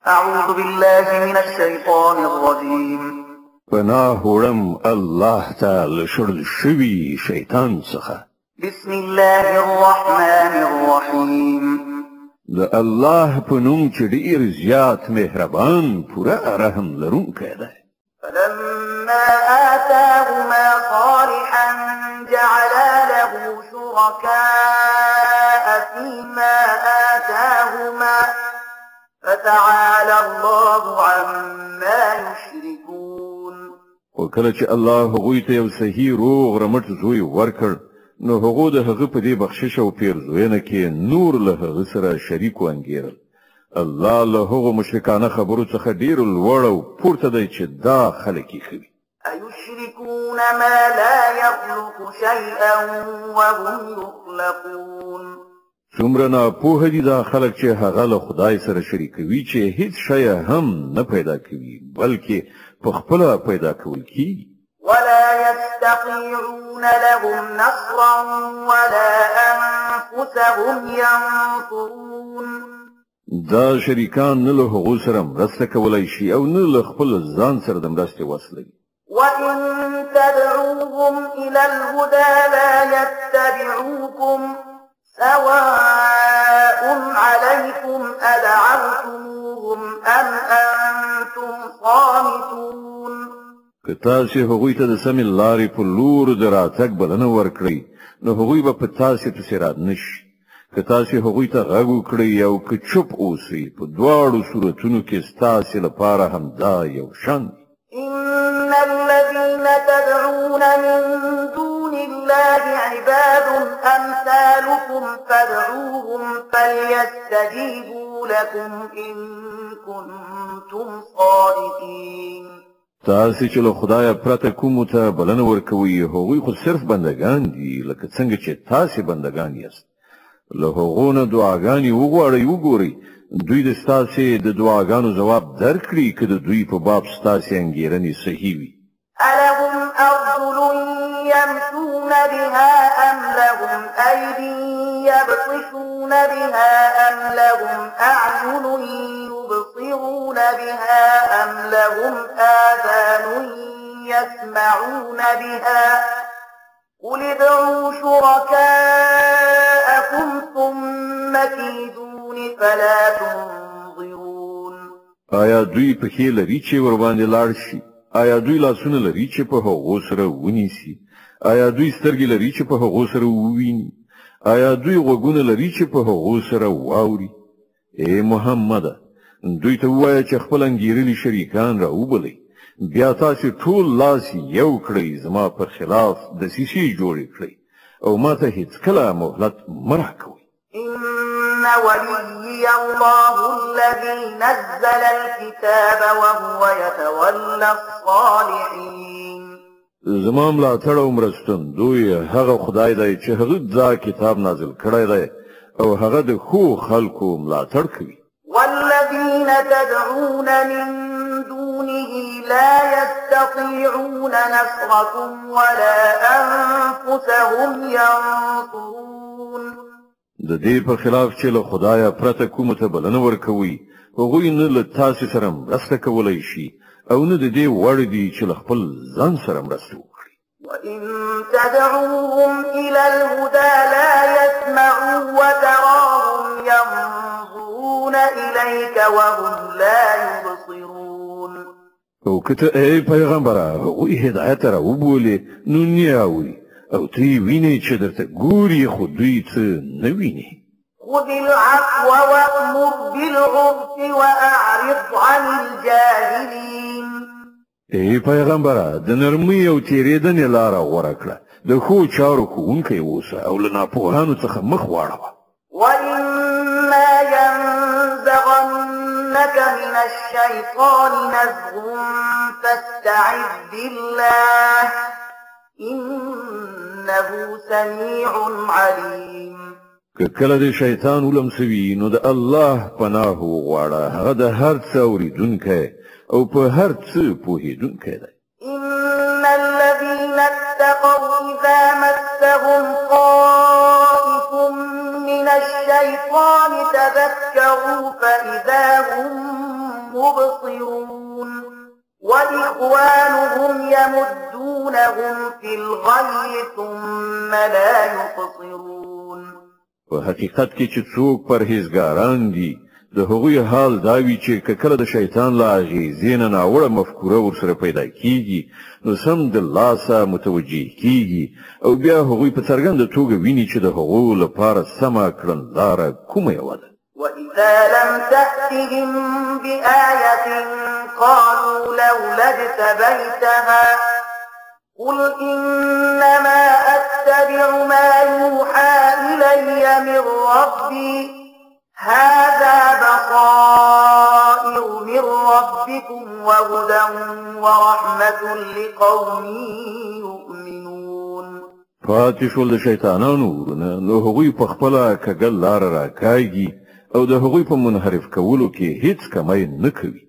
أعوذ بالله من الشيطان الرجيم. پناه وړم الله ته له شړل شوي شیطان څخه. بسم الله الرحمن الرحيم. د الله په نوم چې ډیر زیات مهربان پوره رحم لرونکی دی. فلما آتاهما صالحا جعلا له شركاء فيما آتاهما فتعالى الله عما يشركون. وکله چې الله هغوی ته یو صحیح روغ رمټ زوی ورکړ، نو هغو د هغه په دې بخشش او پیرزوینه کې نور له هغه سره شریک وانګیرل. الله له هغو مشرکانه خبرو څخه ډیر لوړ او پورته دی چې دا خلک یې کوي. أيشركون ما لا يخلق شيئا وهم يخلقون. څومره ناپوهه دي دا خلک چې هغه له خدای سره شریکوي چې هیڅ شی هم نه پیدا کوي، بلکې په خپله پیدا کول کیږي. ولا يستطيعون لهم نصرا ولا أنفسهم ينصرون. دا شریکان نه له هغو سره مرسته کولی شي او نه له خپل ځان سره د مرستې وس لري. وإن تدعوهم إلى الهدى لا يتبعوكم سواء عليكم أدعوتموهم أم أنتم صامتون. که تاسې هغوی ته د سمې لارې په لور د راتګ بلنه ورکړئ، نو هغوی به په تاسې پسې رات نه شي. که تاسې هغوی ته غږ وکړئ او که چوپ اوسئ، په دواړو صورتونو کې ستاسې لپاره همدا یو شان دی. إن الذين تدعون من دون الله عباد أمثالكم فادعوهم فليستجيبوا لكم إن كنتم صادقين. تاسې چې له خدایه پرته کومو ته بلنه ورکوئ، هغوی خو صرف بندګان دي، لکه څنګه چې تاسې بندګان یاست. له هغو نه دعاګانې وغواړئ، وګورئ دوی د ستاسې د دعاګانو ځواب درکړي که د دوی په باب ستاسې انګېرنې صحیح وي. ألهم أرجل يمشون بها أم لهم أيدي يبطشون بها أم لهم أعين يبصرون بها أم لهم آذان يسمعون بها قل ادعوا شركاءكم ثم كيدون فلا تنظرون. آیا دوی پښې لري چې ورباندې لاړ شي؟ آیا دوی لاسونه لري چې په هغو سره ونیسي؟ آیا دوی سترګې لري چې په هغو سره وویني؟ آیا دوی غوږونه لري چې په هغو سره واوري؟ ای محمده، دوی ته ووایه چې خپل انګیرلي شریکان راوبلئ، بیا تاسې ټول لاس یو کړئ، زما پر خلاف دسیسې جوړې کړئ او ما ته هیڅکله مهلت مه راکوئ. إن وليي الله الذي نزل الكتاب وهو يتولى الصالحين. زما ملاتړ او مرستندوی هغه خدای دی چې هغه دا کتاب نازل کړی دی او هغه د ښو خلکو ملاتړ کوي. والذين تدعون من دونه لا يستطيعون نصركم ولا أنفسهم ينصرون. د دې په خلاف چې له خدایه پرته کومو ته بلنه ورکوي، هغوی نه له تاسې سره مرسته کولی شي او نه د دې وړ دي چې له خپل ځان سره مرسته وکړي. وإن تدعوهم إلى الهدى لا يسمعوا وتراهم ينظرون إليك وهم لا يبصرون. او که ته ای پیغمبره هغوی هدایت ته راوبولې، نو نه اوري او ته یې وینې چې درته ګوري، خو دوی څه نه ویني. خذ العفو وأمر بالعرف وأعرض عن الجاهلين. ای پیغمبره، د نرمۍ او تېرېدنې لاره غوره کړه، د ښو چارو ښوونکی اوسه او له ناپوهانو څخه مخ واړوه. وإما ينزغنك من الشيطان نزغ فاستعذ بالله إنه سميع عليم. که کله د شیطان ولمسوي، نو د الله پناه وغواړه، هغه د هر څه اورېدونکی او په هر څه پوهېدونکی دی. إن الذين اتقوا إذا مسهم طائف من الشيطان تذكروا فإذا هم مبصرون وإخوانهم يمدونهم في الغي ثم لا يقصرون. په حقیقت کې چې څوک پرهیزګاران دي، د هغوی حال دا وي چې کله د شیطان له اغیزې نه ناوړه مفکوره ورسره پیدا کیږي، نو سم د لاسه متوجه کیږي او بیا هغوی په څرګنده توګه ویني چې د هغو لپاره سمه کړنلاره کومه یوه ده. وإذا لم تأتهم بآية قالوا لولا اجتبيتها قل إنما أتبع ما يوحى إلي من ربي هذا بصائر من ربكم وهدى ورحمة لقوم يؤمنون. پاتې شول د شیطانانو ورونه، نو هغوی په خپله کږه لاره راکاږي او د هغوی په منحرف کولو کې هیڅ کمی نه کوي.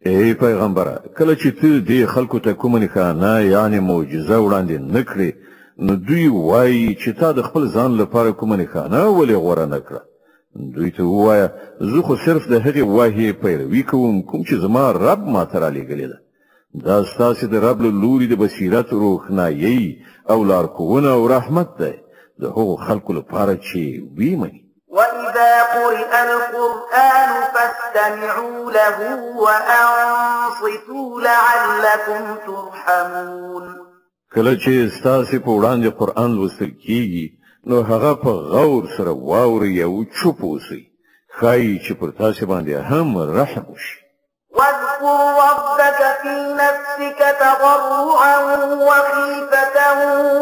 ای پیغمبره، کله چې ته دې خلکو ته کومه نښانه یعنې معجزه وړاندې نه کړې، نو دوی وایي چې تا د خپل ځان لپاره کومه نښانه ولې غوره نه کړه. دوی ته ووایه، زه خو صرف د هغې وحیې پیروي کوم کوم چې زما رب ماته رالیږلې ده. دا ستاسې د رب له لوري د بصیرت روښنایي او لارښوونه او رحمت دی د هغو خلکو لپاره چې ویې مني. وإذا قرئ القرآن فاستمعوا له وأنصتوا لعلكم ترحمون. کله چې ستاسې په وړاندې قرآن لوستل کیږي، نو هغه په غور سره واورئ او چوپ اوسئ، ښایي چې پر تاسې باندې هم رحم وشي. واذكر ربك في نفسك تضرعا وخيفة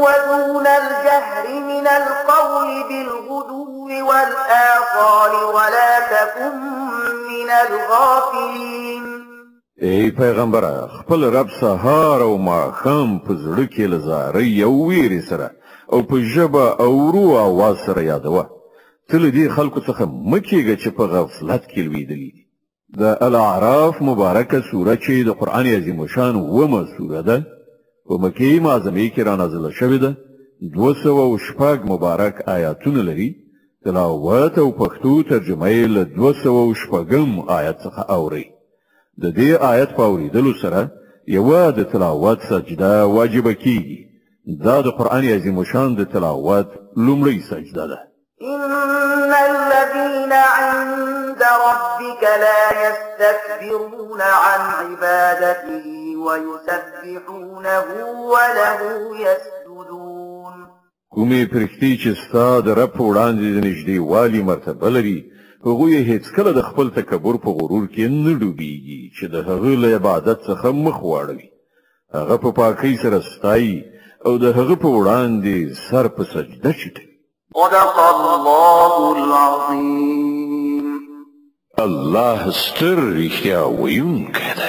ودون الجهر من القول بالغدو والآصال ولا تكن من الغافلين. ای پیغمبره، خپل رب سهار او ماښام په زړه کې له زارۍ او ویرې سره او په ژبه او ورو آواز سره یادوه. ته له دې خلکو څخه مه کېږه چې په غفلت کې لوېدلي دي. د الاعراف مبارکه سوره چې د قرآن عظیم شان اوومه سوره ده، په مکې معظمې کې را نازله شوې ده. 206 مبارک آیاتونه لري. تلاوت او پښتو ترجمه یې له 206 آیت څخه اورئ. د دې آیت په اورېدلو سره یوه د تلاوت سجده واجبه کیږي. دا د قرآن عظیم شان د تلاوت لومړۍ سجده ده. إن الذين عند ربك لا يستكبرون عن عبادته ويسبحونه وله يسجدون. کومې پرښتې چې ستا د رب په وړاندې د نږدېوالي مرتبه لري، هغوی هیڅکله د خپل تکبر په غرور کې نه ډوبیږي چې د هغه له عبادت څخه مخ واړوي. هغه په پاکۍ سره ستایي او د هغه په وړاندې سر په سجده ټیټوي. صدق الله العظیم. الله ستر رښتیا ویونکی دی.